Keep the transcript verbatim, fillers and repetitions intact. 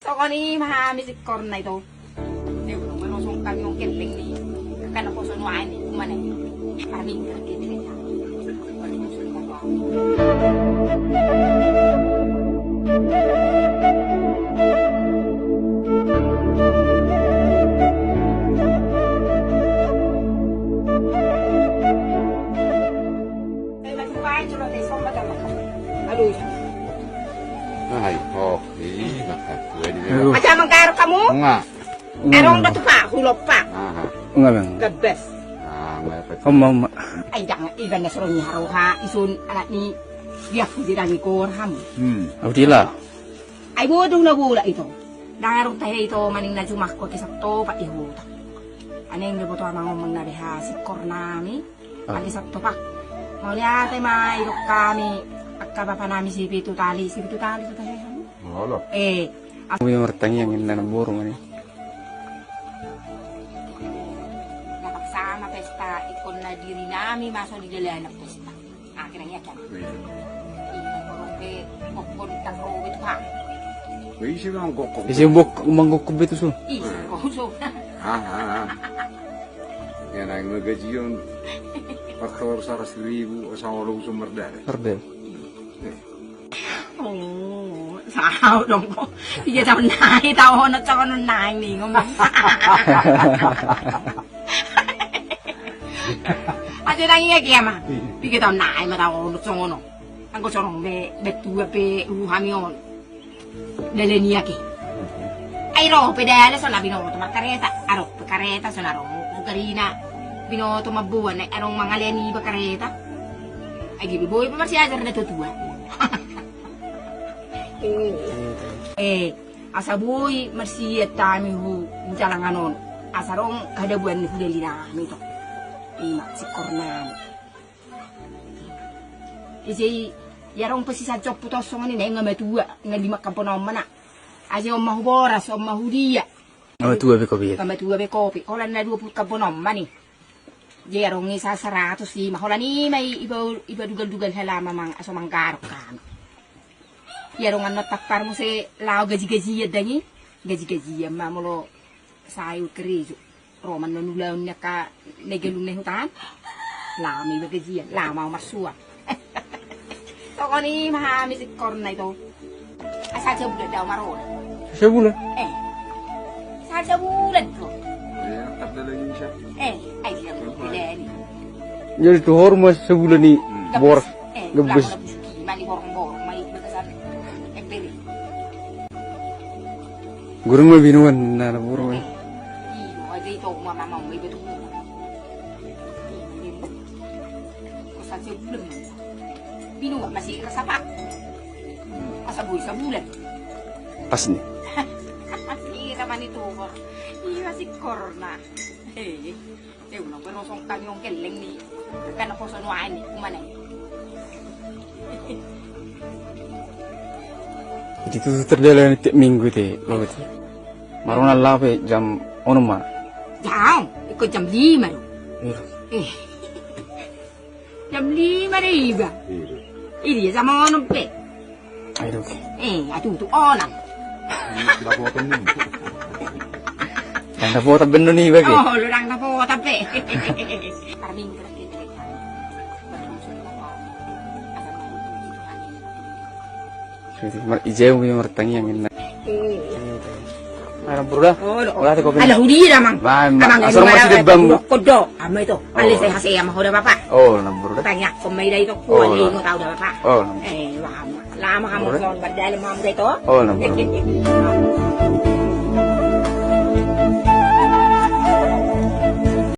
Songon i ma hami singkorna ito. Deu, manusung hami on gelleng ni. Kan poso nuaeng ni, umane. Parminggu kita. Aduh. Ahai, oh, ih, makan kue di. Aduh. Macam mangkaruk hamu? Nga. Adong da tu pa, hulopa. Aha. Nga, Bang. Gabes. Ah, nga, apa? Oma, oma. Ai, jangan, iban na sorong ni haroha, isun anak ni dia ku di dangi kor hamu. Hmm. Abdillah. Ai, bodoh na bola ito. Dang adong tahe ito, maning na jumah ko kisah to, pak ihuta. Aneng dia boto amang omang na beha singkorna mi. Ah. Ate Sabtu, Pak. Mauliate ma idok hami, angka bapa nami si pitu tali, si pitu tali tu tahe. Olo. Eh. Aku yang bertangiang inna na boru mani. Dapat sama pesta ikon na diri nami maso di dalanan pesta. Akhirnya kan. Iya, kalau pe kokon taruh itu, Pak. Isi manggokok. Isi bok manggokok betul su. Isi kok su. Ah, ah, ah. Ya, naeng ma gajion. Faktor saratus ribu, sama lo usum merdare. Merdare. Eh. Oh, saut dong ko. Piga taon nai, taon on songon on naeng ni ngomong. Aja nang ia kia ma. Piga taon nai ma taon on songon on. Anggo songon be, betua be, uh, hami on. Dalen ia ke. Ai ro pe dalen, so na binoto markareta. Adong pe kareta, so na ro sukarina. Binoto mamboan, ai adong mangalean iba kareta. Ai gabe boi pe marsiajar na tuatua. Eh, asa boi marsiat hami hu jalangan on. Asa adong hadabuan ni hu dali nami to. Ima singkorna. Ise i, ia adong pe si sanjompu to songon i, na nga matua, nga lima kampon on mana. Ase on ma hu boras, on ma hu dia. Nga matua be kopi. Nga matua be kopi. Holan na dua pulu kampon on mani. Jadi adong i sa saratus lima. Holan i ma i, iba, iba dugal-dugal halama mang, aso manggarok hami. Ia adong annon tampar muse lao gaji-gajian dang i. Gaji-gajian ma molo sai hu kerejo. Ro ma annon ulaon ni angka na galung na huta an. Lama iba gajian, lama au marsuan. Songon i ma hami singkorna ito. Asal sabulan do au marona. Sabulan? Eh. Asal sabulan do. Iya, tanda lagi bisa. Eh, ai dia. Jadi tu horma sabulan ni. Hmm. Boras. Eh, gabes. Mani borong-borong, mani bagasan ember i. Gurung ma binuan na na borong. Eh, iyo, aja ito ma mamang ma iba tu. Ko sa sabulan. Binuan masih rasa pak. Asa boi sabulan. Pas ni. Masih rasa mani tu. Iya, masih korna. Eh. Te ulang berosong kami ong keleng ni. Kan poso nuaeng ni, umane. Jadi tu terdalan tiap minggu te, bawa te. Maruna lape jam onom ma. Jam, iko jam lima do. Iya. Eh. Jam lima do iba. Iya. Ini ya sama onom pe. Aduh. Eh, aduh, tu onan. Ndang dapotan be. Ndang dapotan be non iba ke. Oh, lo ndang dapotan be. Parminggu terakhir. Mar-, ijai mungkin martangiang inna. Hmm. Ayo, Bro, dah. Oh, lo. Olah, teko, Bang. Alah, uli dah, Mang. Bang, Amang, asal ini masih marah, di bambu. Kodo. Ama itu. Oh. Alai saya kasih ama hoda, Bapak. Oh, nah, Bro, dah. Tanya, kau mai dah itu, oh, kuali lah. Mau tahu dah, Bapak. Oh, nah. Eh, lama. Lama kamu, Bro, dah. Soal berdalam, Mam, dah itu. Oh, nah, Bro.